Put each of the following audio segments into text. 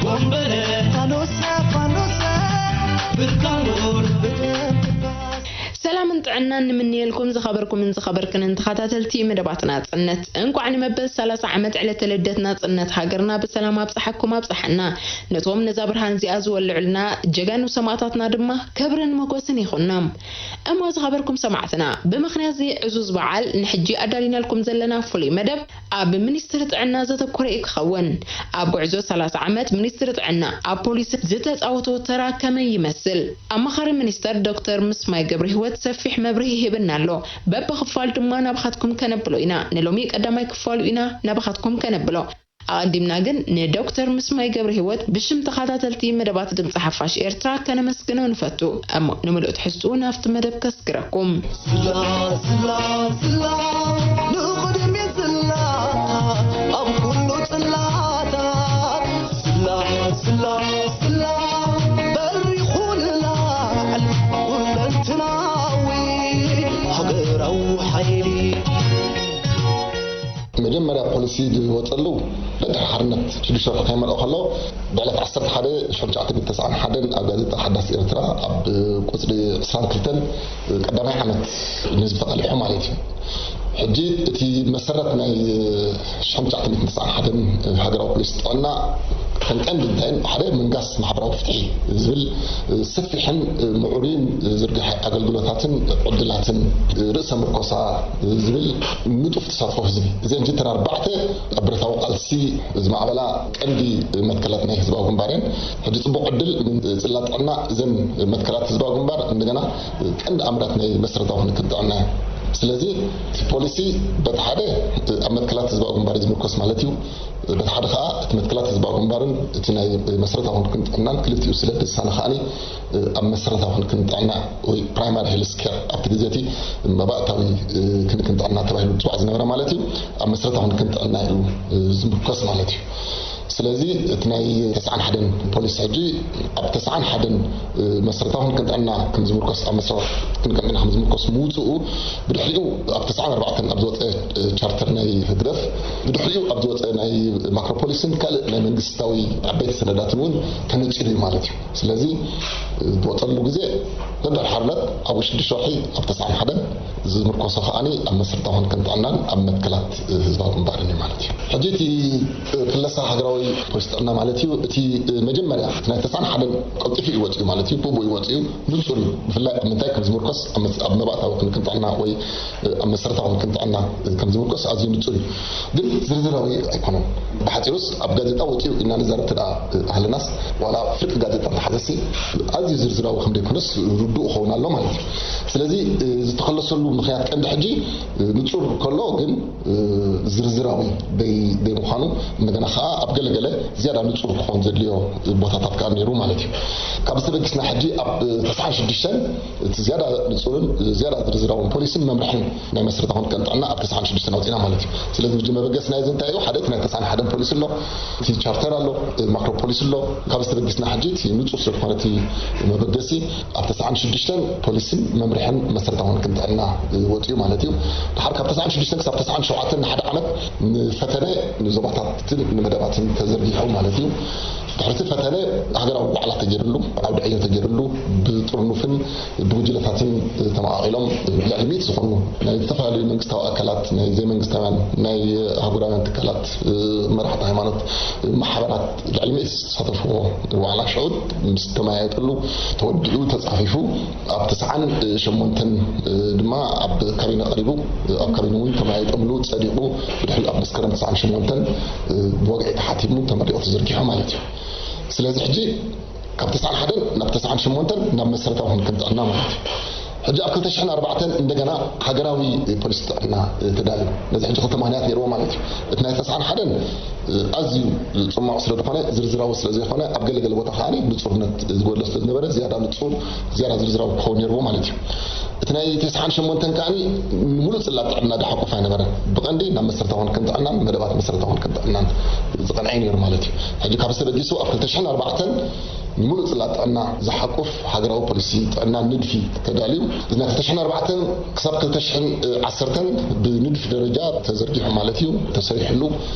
ቦምበለ ፋኖሰ ፋኖሰ ብርካን ብሩር ብደም ትፋስ። ሰላምን ጥዕናን ንምንየልኩም ዝኸበርኩምን ዝኸበርክንን ተኸታተልቲ መደባት ናጽነት፣ እንኳዕ ንመበል ሰላሳ ዓመት ዕለተ ልደት ናጽነት ሃገርና ብሰላም ኣብጽሓኩም ኣብጽሓና። ነቶም ነዛ ብርሃን እዚኣ ዝወልዑልና ጀጋኑ ሰማእታትና ድማ ክብርን ሞጎስን ይኹኖም። እሞ ዝኸበርኩም ሰማዕትና፣ ብምኽንያት እዚ ዕዙዝ በዓል ንሕጂ ኣዳሊናልኩም ዘለና ፍሉይ መደብ ኣብ ሚኒስትሪ ጥዕና ዘተኮረ እዩ ክኸውን። ኣብ ጉዕዞ ሰላሳ ዓመት ሚኒስትሪ ጥዕና ኣብ ፖሊሲ ዝተጻወቶ ተራ ከመይ ይመስል? ኣማኻሪ ሚኒስተር ዶክተር ምስማይ ገብረ ህይወት ሰፊሕ መብርሂ ሂብና ኣሎ። በብኽፋል ድማ ናባኻትኩም ከነብሎ ኢና። ንሎሚ ቀዳማይ ክፋሉ ኢና ናባኻትኩም ከነብሎ። ኣቐዲምና ግን ንዶክተር ምስማይ ገብረ ህይወት ብሽም ተኸታተልቲ መደባት ድምፂ ሓፋሽ ኤርትራ ከነመስግኖ ንፈቱ። እሞ ንምሉእ ትሕዝትኡ ናብቲ መደብ ከስግረኩም። ዝላ ዝላ ዝላ ንቕድሚት ዝላ ኣብ ኩሉ ጽላታት ዝላ ዝላ ዝላ በሪኹ ንላዕል ኩለንትናዊ ሃገራዊ ሓይሊ። መጀመርያ ፖሊሲ ዝወፀሉ ደድሕሪ ሓርነት ሽዱሽተ ወርሒ ከይመልኦ ከሎ ብዕለት ዓሰርተ ሓደ ሸሞንተ ሚእቲ ተስዓን ሓደን ኣብ ጋዜጣ ሓዳስ ኤርትራ ኣብ ቁፅሪ ዕስራን ክልተን ቀዳማይ ዓመት ንህዝቢ ተቓሊሑ ማለት እዩ። ሕጂ እቲ መሰረት ናይ ሸሞንተ ሚእቲ ተስዓን ሓደን ሃገራዊ ፖሊሲ ጥዕና ከም ቀንዲ እንታይን ሓደ ምንጋስ ማሕበራዊ ፍትሒ ዝብል ሰፊሕን ምዕሩይን ዝርግሐ ኣገልግሎታትን ዕድላትን ርእሰ ምርኮሳ ዝብል ንጡፍ ተሳትፎ ህዝቢ። እዘን እተን ኣርባዕተ ኣብ ብረታዊ ቃልሲ ዝማዕበላ ቀንዲ መትከላት ናይ ህዝባዊ ግንባር እየን። ሕጂ ጽቡቕ ዕድል፣ ጽላት ጥዕና እዘን መትከላት ህዝባዊ ግንባር እንደገና ቀንዲ ኣምራት ናይ መሰረታዊ ክንክን ጥዕና እየን። ስለዚ እቲ ፖሊሲ በቲ ሓደ ኣብ መትከላት ህዝባዊ ግንባር እዩ ዝምርኮስ ማለት እዩ። በቲ ሓደ ከዓ እቲ መትከላት ህዝባዊ ግንባርን እቲ ናይ መሰረታዊ ክንክን ጥዕናን ክልቲኡ ስለ ዝሳነ ከዓኒ ኣብ መሰረታዊ ክንክን ጥዕና ወይ ፕራይማሪ ሄልስ ኬር ኣብቲ ግዜ እቲ መባእታዊ ክንክን ጥዕና ተባሂሉ ዝፅዋዕ ዝነበረ ማለት እዩ። ኣብ መሰረታዊ ክንክን ጥዕና እዩ ዝምርኮስ ማለት እዩ። ስለዚ እቲ ናይ ተስዓን ሓደን ፖሊሲ ሕጂ ኣብ ተስዓን ሓደን መሰረታዊ ክንክን ጥዕና ከም ዝምርኮስ፣ ኣብ መሰረታዊ ክንክን ጥዕና ከም ዝምርኮስ ምውፅኡ ብድሕሪኡ ኣብ ተስዓን ኣርባዕተን ኣብ ዝወፀ ቻርተር ናይ ህግደፍ ብድሕሪኡ ኣብ ዝወፀ ናይ ማክሮ ፖሊሲን ካልእ ናይ መንግስታዊ ዓበይቲ ሰነዳትን እውን ተነፂሉ እዩ ማለት እዩ። ስለዚ ዝወፀሉ ግዜ ደድሕሪ ሓርነት ኣብ ሽዱሽተ ወርሒ ኣብ ተስዓን ሓደን ዝምርኮሶ ከዓኒ ኣብ መሰረታዊ ክንክን ጥዕናን ኣብ መትከላት ህዝባዊ ግንባርን እዩ ማለት እዩ። ሕጂ እቲ ክለሳ ሃገራዊ ፖሊሲ ጥዕና ማለት እዩ። እቲ መጀመርያ እቲ ናይ ተስዓን ሓደን ቀልጢፉ እዩ ወፂኡ ማለት እዩ። ብኡ እዩ ወፂኡ። ንጹር እዩ። ብፍላይ ኣብ ምንታይ ከም ዝምርኮስ፣ ኣብ መስ-፣ ኣብ መባእታዊ ክንክን ጥዕና ወይ ኣብ መሰረታዊ ክንክን ጥዕና ከም ዝምርኮስ ኣዝዩ ንጹር እዩ። ግን ዝርዝራዊ ኣይኮነን። ብሓጺሩስ ኣብ ጋዜጣ ወጺኡ ኢልና ንዛረብ እንተ ደኣ ሃለናስ፣ ዋላ ፍርቂ ጋዜጣ እንተሓዘሲ ኣዝዩ ዝርዝራዊ ከም ዘይኮነስ ርዱእ ክኸውን ኣሎ ማለት እዩ። ስለዚ ዝተኸለሰሉ ምኽንያት ቀንዲ ሕጂ ንጹር ከሎ ግን ዝርዝራዊ ደይ-፣ ደይምዃኑ እንደገና ከዓ ኣብ ገለገለ ዝያዳ ንጹር ክኾን ዘድልዮ ቦታታት ከዓ ነይሩ ማለት እዩ። ካብ ዝተበጊስና ሕጂ ኣብ ተስዓን ሽዱሽተን እቲ ዝያዳ ንጹርን ዝያዳ ዝርዝራውን ፖሊስን መምርሕን ናይ መሰረታዊ ክንክን ጥዕና ኣብ ተስዓን ሽዱሽተን ኣውፂና ማለት እዩ። ስለዚ ሕጂ መበገሲ ናይዚ እንታይ እዩ? ሓደ እቲ ናይ ተስዓን ሓደን ፖሊሲ ኣሎ፣ እቲ ቻርተር ኣሎ፣ ማክሮ ፖሊሲ ኣሎ። ካብ ዝተበጊስና ሕጂ እቲ ንጹር ስለዝኾነ እቲ መበገሲ ኣብ ተስዓን ሽዱሽተን ፖሊስን መምርሕን መሰረታዊ ክንክን ጥዕና ወፂኡ ማለት እዩ። ድሓር ካብ ተስዓን ሽዱሽተን ክሳብ ተስዓን ሸውዓተን ንሓደ ዓመት ንፈተነ ንዞባታትን ንመደባትን ተዘርጊሑ ማለት እዩ። ድሕሪ እቲ ፈተነ ሃገራዊ ዋዕላ ተገይርሉ፣ ዓውደ ዕዮ ተገይርሉ፣ ብጥርኑፍን ብጉጅለታትን ተመቓቒሎም ልዕሊ ሚእቲ ዝኾኑ ናይ ዝተፈላለዩ መንግስታዊ ኣካላት፣ ናይ ዘይመንግስታውያን፣ ናይ ኣህጉራውያን ትካላት፣ መራሕቲ ሃይማኖት፣ ማሕበራት ልዕሊ ሚእቲ ዝተሳተፍዎ ዋዕላ ሽዑ ምስ ተመያየጠሉ ተወዲኡ ተጻፊፉ ኣብ ተስዓን ሸሞንተን ድማ ኣብ ካቢነ ቀሪቡ ኣብ ካቢነ እውን ተመያይጠምሉ ጸዲቑ ብድሕሪኡ ኣብ መስከረም ተስዓን ሸሞንተን ብወግዒ ተሓቲሙ ተመሪቑ ተዘርጊሑ ማለት እዩ። ስለዚ ሕጂ ካብ ተስዓን ሓደን ናብ ተስዓን ሸሞንተን ናብ መሰረታዊ ክንክን ጥዕና ማለት እዩ። ሕጂ ኣብ ክልተ ሽሕን ኣርባዕተን እንደገና ሃገራዊ ፖሊሲ ጥዕና ተዳልዩ። ነዚ ሕጂ ክልተ ምኽንያት ነይርዎ ማለት እዩ። እቲ ናይ ተስዓን ሓደን ኣዝዩ ጽማቕ ስለ ዝኾነ፣ ዝርዝራዊ ስለ ዘይኮነ፣ ኣብ ገለገለ ቦታ ከኣ ንጹርነት ዝጎድሎ ስለ ዝነበረ ዝያዳ ንጹር፣ ዝያዳ ዝርዝራዊ ክኸውን ነይርዎ ማለት እዩ። እቲ ናይ ተስዓን ሸሞንተን ከኣ ንምሉእ ጽላት ጥዕና ዝሓቁፍ ኣይነበረን። ብቐንዲ ናብ መሰረታዊ ክንክን ጥዕናን መደባት መሰረታዊ ክንክን ጥዕናን ዝቐንዐ እዩ ነይሩ ማለት እዩ። ሕጂ ካብ ዝተበጊሱ ኣብ ክልተ ሽሕን ኣርባዕተን ንሙሉእ ጽላት ጥዕና ዝሓቁፍ ሃገራዊ ፖሊሲ ጥዕና ንድፊ ተዳልዩ። እዚ ናይ ክልተ ሽሕን ኣርባዕተን ክሳብ ክልተ ሽሕን ዓሰርተን ብንድፊ ደረጃ ተዘርጊሑ ማለት እዩ፣ ተሰሪሕሉ።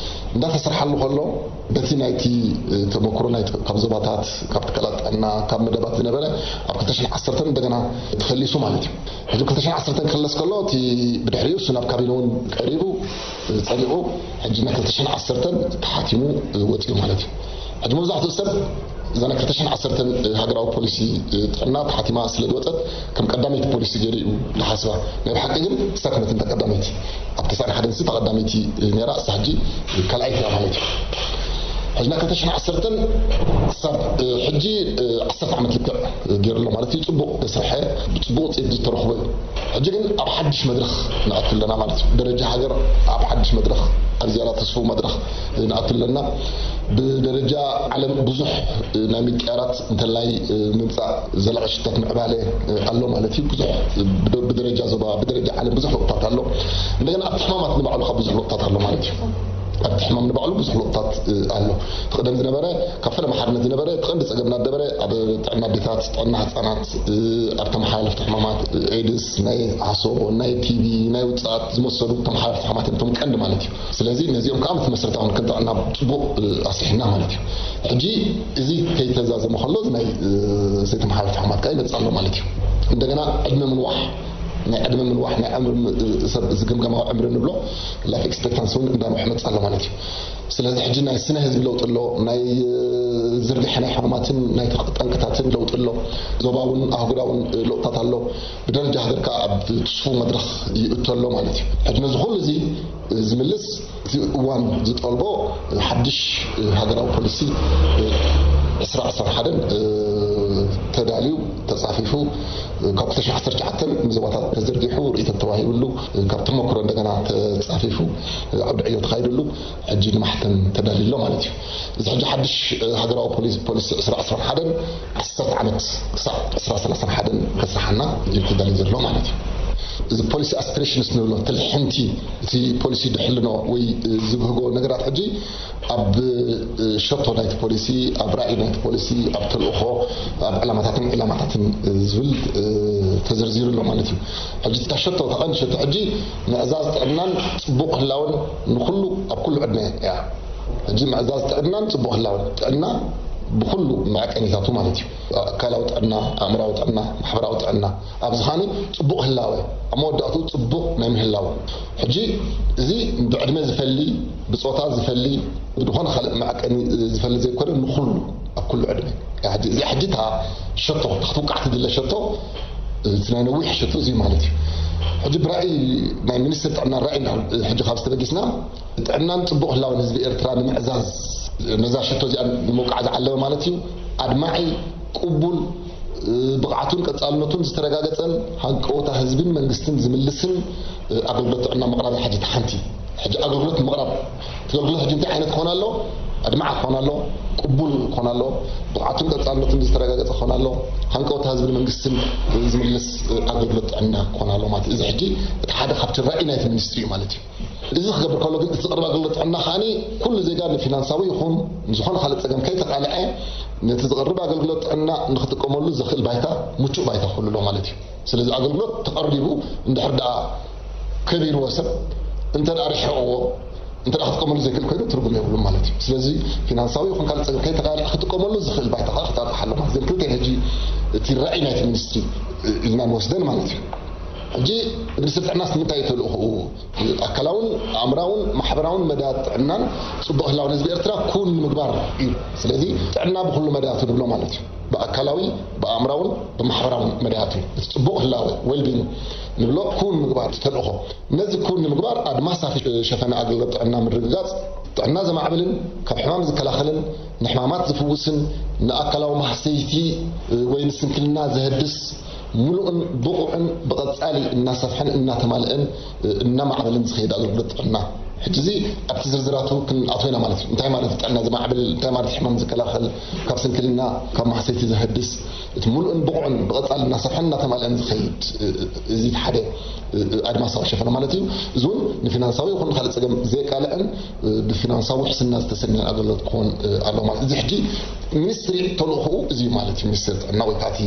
እንዳተሰርሓሉ ከሎ በቲ ናይቲ ተመክሮ ናይ ካብ ዞባታት፣ ካብ ትካላት ጥዕና፣ ካብ መደባት ዝነበረ ኣብ ክልተ ሽሕን ዓሰርተን እንደገና ተኸሊሱ ማለት እዩ። ሕጂ ክልተ ሽሕን ዓሰርተን ክኽለስ ከሎ እቲ ብድሕሪኡ እሱ ናብ ካቢነ እውን ቀሪቡ ጸዲቑ ሕጂ ናይ ክልተ ሽሕን ዓሰርተን ተሓቲሙ ወጺኡ ማለት እዩ። ሕጂ መብዛሕትኡ ሰብ እዛ ናይ ክልተ ሽሕን ዓሰርተን ሃገራዊ ፖሊሲ ጥዕና ተሓቲማ ስለ ዝወጸት ከም ቀዳመይቲ ፖሊሲ ገይሩ እዩ ዝሓስባ። ናይ ብሓቂ ግን እሳ ክነትን ተቀዳመይቲ ኣብቲ ተስዓን ሓደን ሲ ተቀዳመይቲ ነይራ፣ እሳ ሕጂ ካልኣይቲ እያ ማለት እዩ። ሕጂ ናይ ክልተ ሽሕን ዓሰርተን ክሳብ ሕጂ ዓሰርተ ዓመት ልክዕ ገይሩ ኣሎ ማለት እዩ። ጽቡቕ ተሰርሐ፣ ብጽቡቕ ውፅኢት ዝተረኽቦ እዩ። ሕጂ ግን ኣብ ሓድሽ መድረኽ ንኣቱ ኣለና ማለት እዩ። ደረጃ ሃገር ኣብ ሓድሽ መድረኽ፣ ኣብ ዝያዳ ተስፉ መድረኽ ንኣቱ ኣለና። ብደረጃ ዓለም ብዙሕ ናይ ምቅያራት እንተላይ ምምፃእ ዘላቂ ሽታት ምዕባለ ኣሎ ማለት እዩ። ብዙሕ ብደ-፣ ብደረጃ ዞባ፣ ብደረጃ ዓለም ብዙሕ ለውጥታት ኣሎ። እንደገና ኣብቲ ሕማማት ንባዕሉ ካብ ብዙሕ ለውጥታት ኣሎ ማለት እዩ። ኣብቲ ሕማም ንባዕሉ ብዙሕ ለውጥታት ኣሎ። እቲ ቀደም ዝነበረ፣ ካብ ፈለማ ሓድነት ዝነበረ፣ እቲ ቀንዲ ጸገምና ዝነበረ ኣብ ጥዕና ኣዴታት፣ ጥዕና ህጻናት፣ ኣብ ተመሓላለፍቲ ሕማማት፣ ኤድስ፣ ናይ ዓሶ፣ ናይ ቲቪ፣ ናይ ውጽኣት ዝመሰሉ ተመሓላለፍቲ ሕማማት እዮም እቶም ቀንዲ ማለት እዩ። ስለዚ ነዚኦም ከዓ ምስ መሰረታዊ ክንክን ጥዕና ጽቡቕ ኣስሪሕና ማለት እዩ። ሕጂ እዚ ከይተዛዘመ ከሎ ናይ ዘይተመሓላለፍቲ ሕማማት ከዓ ይመጽእ ኣሎ ማለት እዩ። እንደገና ዕድመ ምንዋሕ፣ ናይ ዕድመ ምንዋሕ፣ ናይ ዕምሪ ም-፣ ሰብ ዝግምገማዊ ዕምሪ ንብሎ፣ ላይፍ ኤክስፔክታንሲ እውን እንዳንውሐ መጽእ ኣሎ ማለት እዩ። ስለዚ ሕጂ ናይ ስነ ህዝቢ ለውጢ ኣሎ፣ ናይ ዝርግሐ ናይ ሕማማትን ናይ ጠንቅታትን ለውጢ ኣሎ፣ ዞባውን ኣህጉራውን ለውጥታት ኣሎ። ብደረጃ ሃገር ከዓ ኣብ ትስፉው መድረኽ ይእቶ ኣሎ ማለት እዩ። ሕጂ ነዚ ኩሉ እዚ ዝምልስ እቲ እዋን ዝጠልቦ ሓድሽ ሃገራዊ ፖሊሲ ዕስራ ዕስራን ሓደን ተዳልዩ ተጻፊፉ ካብ ክልተ ሽሕን ዓሰርተ ትሽዓተን ንዞባታት ተዘርጊሑ ርእይቶ ተዋሂብሉ ካብ ተመክሮ እንደገና ተጻፊፉ ዓውዲ ዕዮ ተኻይድሉ ሕጂ ንማሕተም ተዳልዩ ኣሎ ማለት እዩ። እዚ ሕጂ ሓድሽ ሃገራዊ ፖሊሲ ዕስራ ዕስራን ሓደን ዓሰርተ ዓመት ክሳብ ዕስራ ሰላሳን ሓደን ከስርሓና እዩ ተዳልዩ ዘሎ ማለት እዩ። እዚ ፖሊሲ ኣስፒሬሽንስ ንብሎ ትልሕንቲ እቲ ፖሊሲ ድሕልኖ ወይ ዝብህጎ ነገራት ሕጂ ኣብ ሸቶ ናይቲ ፖሊሲ፣ ኣብ ራእይ ናይቲ ፖሊሲ፣ ኣብ ተልእኾ፣ ኣብ ዕላማታትን ዕላማታትን ዝብል ተዘርዚሩ ኣሎ ማለት እዩ። ሕጂ እታ ሸቶ፣ እታ ቀንዲ ሸቶ ሕጂ ምዕዛዝ ጥዕናን ጽቡቕ ህላወን ንኹሉ ኣብ ኩሉ ዕድመ እያ። ሕጂ ምዕዛዝ ጥዕናን ጽቡቕ ህላወን፣ ጥዕና ብኹሉ መዐቀኒታቱ ማለት እዩ። ኣካላዊ ጥዕና፣ ኣእምራዊ ጥዕና፣ ማሕበራዊ ጥዕና፣ ኣብዚ ኸኣኒ ጽቡቕ ህላወ፣ ኣብ መወዳእትኡ ጽቡቕ ናይ ምህላው። ሕጂ እዚ ብዕድመ ዝፈሊ፣ ብጾታ ዝፈሊ፣ ብዝኾነ ካልእ መዐቀኒ ዝፈሊ ዘይኮነ፣ ንኹሉ ኣብ ኩሉ ዕድመ። ሕጂ እዚኣ ሕጂ እታ ሸቶ፣ እታ ክትውቃዕ ትድለ ሸቶ፣ እቲ ናይ ነዊሕ ሸቶ እዚ ማለት እዩ። ሕጂ ብራእይ ናይ ሚኒስትር ጥዕና ራእይ እንዳ-፣ ሕጂ ካብ ዝተበጊስና፣ ጥዕናን ጽቡቕ ህላወን ህዝቢ ኤርትራ ንምዕዛዝ፣ ነዛ ሸቶ እዚኣ ንምውቃዕ ዝዓለመ ማለት እዩ። ኣድማዒ፣ ቅቡል፣ ብቕዓቱን ቀጻልነቱን ዝተረጋገጸን ሃንቀውታ ህዝብን መንግስትን ዝምልስን ኣገልግሎት ጥዕና ምቕራብ እዩ። ሕጂ እታ ሓንቲ፣ ሕጂ ኣገልግሎት ምቕራብ፣ እቲ ኣገልግሎት ሕጂ እንታይ ዓይነት ክኾን ኣሎ? ኣድማዒ ክኾን ኣሎ፣ ቅቡል ክኾን ኣሎ፣ ብቕዓቱን ቀጻልነቱን ዝተረጋገጸ ክኾን ኣሎ፣ ሃንቀውታ ህዝብን መንግስትን ዝምልስ ኣገልግሎት ጥዕና ክኾን ኣሎ ማለት እዩ። እዚ ሕጂ እቲ ሓደ ካብቲ ራእይ ናይቲ ሚኒስትሪ እዩ ማለት እዩ። እዚ ክገብር ከሎ ግን እቲ ዝቕርብ ኣገልግሎት ጥዕና ከኣ ኩሉ ዜጋ ንፊናንሳዊ ይኹን ንዝኾነ ካልእ ጸገም ከይተቓልዐ ነቲ ዝቕርብ ኣገልግሎት ጥዕና ንክጥቀመሉ ዘኽእል ባይታ፣ ምቹእ ባይታ ክህሉ ኣሎ ማለት እዩ። ስለዚ ኣገልግሎት ተቐሪቡ እንድሕር ደኣ ከቢርዎ ሰብ እንተ ደኣ ርሒቕዎ እንተ ደኣ ክጥቀመሉ ዘይክእል ኮይኑ ትርጉም የብሉን ማለት እዩ። ስለዚ ፊናንሳዊ ይኹን ካልእ ጸገም ከይተቓልዐ ክጥቀመሉ ዝኽእል ባይታ ከኣ ክጣጣሕ ኣለዎ ማለት እዩ። እዘን ክልተ ሕጂ እቲ ራእይ ናይቲ ሚኒስትሪ ኢልና ንወስደን ማለት እዩ። ሕጂ ሚኒስትሪ ጥዕናስ ንምንታይ እዩ ተልእኽኡ? ኣካላውን ኣእምራውን ማሕበራውን መዳያት ጥዕናን ጽቡቕ ህላወን ህዝቢ ኤርትራ ኩን ንምግባር እዩ። ስለዚ ጥዕና ብኹሉ መዳያቱ ንብሎ ማለት እዩ። ብኣካላዊ፣ ብኣእምራውን ብማሕበራውን መዳያቱ። እቲ ጽቡቕ ህላወ፣ ዌልቢንግ ንብሎ ኩን ምግባር ተልእኾ። ነዚ ኩን ንምግባር ኣድማስ ኣፊ-፣ ሸፈነ ኣገልግሎት ጥዕና ምርግጋጽ፣ ጥዕና ዘማዕብልን ካብ ሕማም ዝከላኸልን ንሕማማት ዝፍውስን ንኣካላዊ ማህሰይቲ ወይ ንስንክልና ዘህድስ ምሉእን ብቑዕን ብቐጻሊ እናሰፍሐን እናተማልአን እናማዕበለን ዝኸይድ ኣገልግሎት ጥዕና ሕጂ እዚ ኣብቲ ዝርዝራቱ ክንኣትወ ኢና ማለት እዩ። እንታይ ማለት ጥዕና ዘማዕብል፣ እንታይ ማለት ሕማም ዝከላኸል፣ ካብ ስንክልና፣ ካብ ማህሰይቲ ዘህድስ፣ እቲ ሙሉእን ብቑዕን ብቐጻሊ እናሰፍሐን እናተማልአን ዝኸይድ፣ እ፣ እ፣ እዚ እቲ ሓደ፣ እ፣ እ፣ ኣድማሳዊ ሸፈነ ማለት እዩ። እዚ እውን ንፊናንሳዊ ይኹን ንካልእ ጸገም ዘየቃልዕን፣ እ፣ ብፊናንሳዊ ውሕስና ዝተሰነየ ኣገልግሎት ክኾን፣ እ፣ ኣለዎ ማለት እዩ። እዚ ሕጂ ሚኒስትሪ ተልእኾኡ እዚ እዩ ማለት እዩ። ሚኒስትሪ ጥዕና ወይ ከዓ እቲ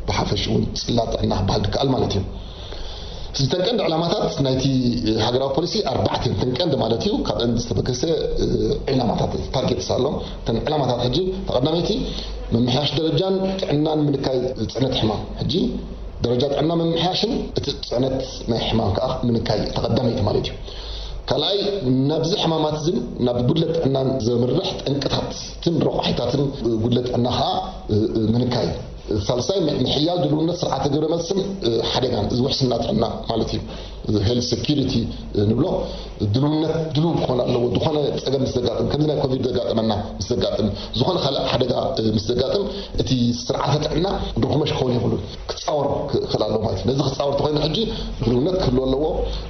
ብሓፈሽኡ እውን ጽላት ጥዕና ክበሃል ዝከኣል ማለት እዩ። እተን ቀንዲ ዕላማታት ናይቲ ሃገራዊ ፖሊሲ ኣርባዕተ እየን። እተን ቀንዲ ማለት እዩ፣ ካብአን ዝተበገሰ፣ እ፣ ዕላማታት፣ ታርጌትስ ኣሎ። እተን ዕላማታት ሕጂ፣ ተቐዳመይቲ፣ ምምሕያሽ ደረጃን ጥዕናን ምንካይ ጽዕነት ሕማም። ሕጂ ደረጃ ጥዕና ምምሕያሽን እቲ ጽዕነት ናይ ሕማም ከኣ ምንካይ፣ ተቐዳመይቲ ማለት እዩ። ካልኣይ፣ ናብዚ ሕማማት እዝን ናብ ጉድለት ጥዕናን ዘምርሕ ጠንቅታትን ረቋሒታትን ጉድለት ጥዕና ከኣ፣ እ፣ እ፣ ምንካይ። ሳልሳይ፣ ምሕያል ድልውነት ስርዓተ ግብረ መልስን፣ እ፣ ሓደጋን፣ እዚ ውሕስና ጥዕና ማለት እዩ። እዚ ሄልት ሴኪሪቲ፣ እ፣ ንብሎ፣ ድልውነት ድልው ክኾን ኣለዎ። ዝኾነ ጸገም ምስ ዘጋጥም፣ ከምዚ ናይ ኮቪድ ዘጋጠመና ምስ ዘጋጥም፣ ዝኾነ ካልእ ሓደጋ፣ እ፣ ምስ ዘጋጥም፣ እቲ ስርዓተ ጥዕና ድኹመሽ ክኸውን የብሉን። ክጻወር ክኽእል ኣለዎ ማለት እዩ። ነዚ ክጻወር ተኾይኑ ሕጂ ድልውነት ክህልዎ ኣለዎ።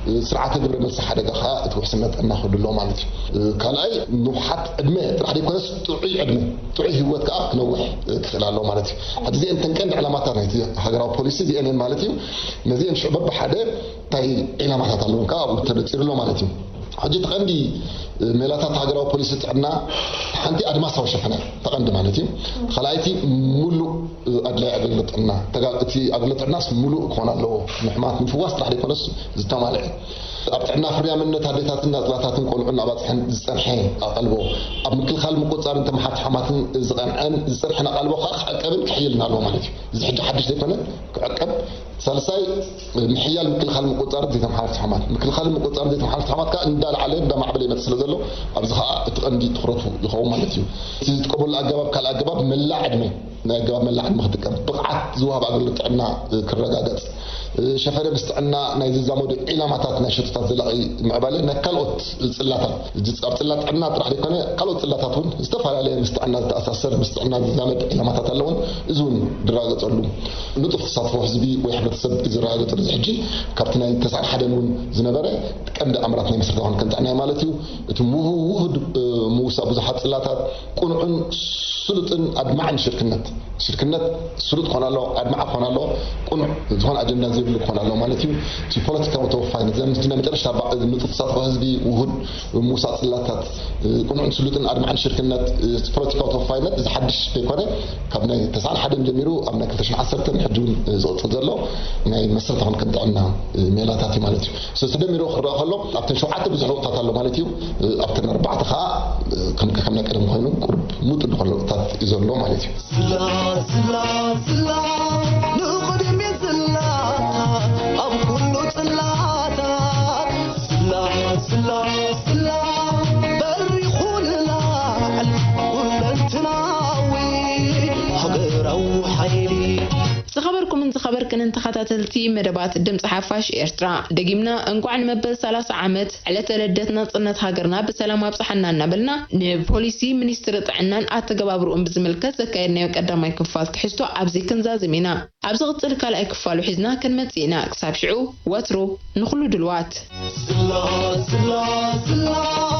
እ፣ ስርዓተ ግብረ መልሲ ሓደጋ ከኣ እቲ ውሕስና ጥዕና ክህሉ ኣለዎ ማለት እዩ። እ፣ ካልኣይ፣ ንውሓት ዕድመ ጥራሕ ዘይኮነስ ጥዑይ ዕድመ፣ ጥዑይ ህይወት ከኣ ክነውሕ፣ እ፣ ክኽእል ኣለዎ ማለት እዩ። ሕጂ እዚአን እተን ቀንዲ ዕላማታት ናይቲ ሃገራዊ ፖሊሲ እዚአን እየን ማለት እዩ። ነዚአን ሽዑ በብሓደ እንታይ ዕላማታት ኣለዎም ከኣ ኣብኡ ተነጺሩ ኣሎ ማለት እዩ። ሕጂ እቲ ቀንዲ፣ እ፣ ሜላታት ሃገራዊ ፖሊሲ ጥዕና፣ ሓንቲ ኣድማሳዊ ሸፈነ፣ ተቐንዲ ማለት እዩ። ካልኣይቲ፣ ሙሉእ፣ እ፣ ኣድላይ ኣገልግሎት ጥዕና፣ ተጋ-፣ እቲ ኣገልግሎት ጥዕናስ ሙሉእ ክኾን ኣለዎ። ንሕማት ምፍዋስ ጥራሕ ዘይኮነስ ዝተማልዐ። ኣብ ጥዕና ፍርያምነት ኣዴታትን ኣጽባታትን ቆልዑን ኣባጽሕን ዝጸንሐ ኣቐልቦ፣ ኣብ ምክልኻል ምቁጽጻርን ተመሓርቲ ሕማትን ዝቐንዐን ዝጸንሐን ኣቐልቦ ከኣ ክዕቀብን ክሕይልን ኣለዎ ማለት እዩ። እዚ ሕጂ ሓድሽ ዘይኮነ፣ ክዕቀብ። ሳልሳይ፣ ምሕያል ምክልኻል ምቁጽጻር ዘይተመሓላለፍቲ ሕማማት። ምክልኻል ምቁጽጻር ዘይተመሓላለፍቲ ሕማማት ከኣ እንዳለዓለ እንዳማዕበለ ይመጽእ ስለ ዘሎ፣ ኣብዚ ከኣ እቲ ቀንዲ ትኹረቱ ይኸውን ማለት እዩ። እቲ ዝጥቀመሉ ኣገባብ፣ ካልእ ኣገባብ መላእ ዕድመ፣ ናይ ኣገባብ መላእ ዕድመ ክጥቀም፣ ብቕዓት ዝወሃብ ኣገልግሎት ጥዕና፣ እ፣ ክረጋገጽ፣ እ፣ ሸፈነ ምስ ጥዕና ናይ ዝዛመዱ ዒላማታት ናይ ሸቶታት ዘላቒ ምዕባለ ናይ ካልኦት ጽላታት፣ እዚ ኣብ ጽላት ጥዕና ጥራሕ ዘይኮነ፣ ካልኦት ጽላታት እውን ዝተፈላለየ ምስ ጥዕና ዝተኣሳሰር፣ ምስ ጥዕና ዝዛመድ ዒላማታት ኣለውን፣ እዚ እውን ዝረጋገጸሉ ንጡፍ ተሳትፎ ህዝቢ ወይ ሕብረተሰብ እዩ ዝረጋገጸሉ። እዚ ሕጂ ካብቲ ናይ ተስዓን ሓደን እውን ዝነበረ ቀንዲ ኣምራት ናይ መሰረታዊ ክንክን ጥዕና እዩ ማለት እዩ። እቲ ምው-፣ ውሁድ፣ እ፣ ምውሳእ ብዙሓት ጽላታት፣ ቅኑዕን ስሉጥን ኣድማዕን ሽርክነት፣ ሽርክነት ስሉጥ ክኾን ኣለዎ፣ ኣድማዒ ክኾን ኣለዎ፣ ቅኑዕ ዝኾነ ኣጀንዳ ዘይብሉ ክኾን ኣለዎ ማለት እዩ። እቲ ፖለቲካዊ ተወፋይነት፣ እዚ ናይ መጨረሽታ ባ-፣ ንጡፍ ተሳትፎ ህዝቢ፣ ውሁድ ምውሳእ ጽላታት፣ እ፣ ቅኑዕን ስሉጥን ኣድማዕን ሽርክነት፣ እ፣ ፖለቲካዊ ተወፋይነት፣ እዚ ሓድሽ ዘይኮነ፣ ካብ ናይ ተስዓን ሓደን ጀሚሩ ኣብ ናይ ክልተ ሽሕን ዓሰርተን ሕጂ እውን፣ እ፣ ዝቕጽል ዘሎ ናይ መሰረታዊ ክንክን ጥዕና፣ እ፣ ሜላታት እዩ ማለት እዩ። ስለዚ ተደሚሩ ክረኣ ከሎ ኣብተን ሸውዓተ ብዙሕ ለውጥታት ኣሎ ማለት እዩ። እ፣ ኣብተን ኣርባዕተ ከኣ፣ እ፣ ከም፣ ከም ናይ ቀደም ኮይኑ ቁሩብ ሙጥል ዝኾነ ለውጥታት እዩ ዘሎ ማለት እዩ። ዝላ፣ ዝላ፣ ዝላ፣ ንቕድሚት ዝላ፣ ኣብ ኩሉ ጽላታት። ዝላ፣ ዝላ፣ ዝላ፣ በሪኹ ንላዕሊ ኩለንትናዊ ሃገራዊ ሓይሊ። ዝኸበርኩምን ዝኸበርክንን ተኸታተልቲ መደባት ድምፂ ሓፋሽ ኤርትራ፣ ደጊምና እንኳዕ ንመበል ሰላሳ ዓመት ዕለተ ልደት ናጽነት ሃገርና ብሰላም ኣብጽሓና እናበልና፣ ንፖሊሲ ሚኒስትሪ ጥዕናን ኣተገባብርኡን ብዝምልከት ዘካየድናዮ ቀዳማይ ክፋል ትሕዝቶ ኣብዚ ክንዛዝም ኢና። ኣብ ዝቕጽል ካልኣይ ክፋሉ ሒዝና ክንመጽእ ኢና። ክሳብ ሽዑ፣ ወትሩ ንኹሉ ድልዋት። ዝላ፣ ዝላ፣ ዝላ።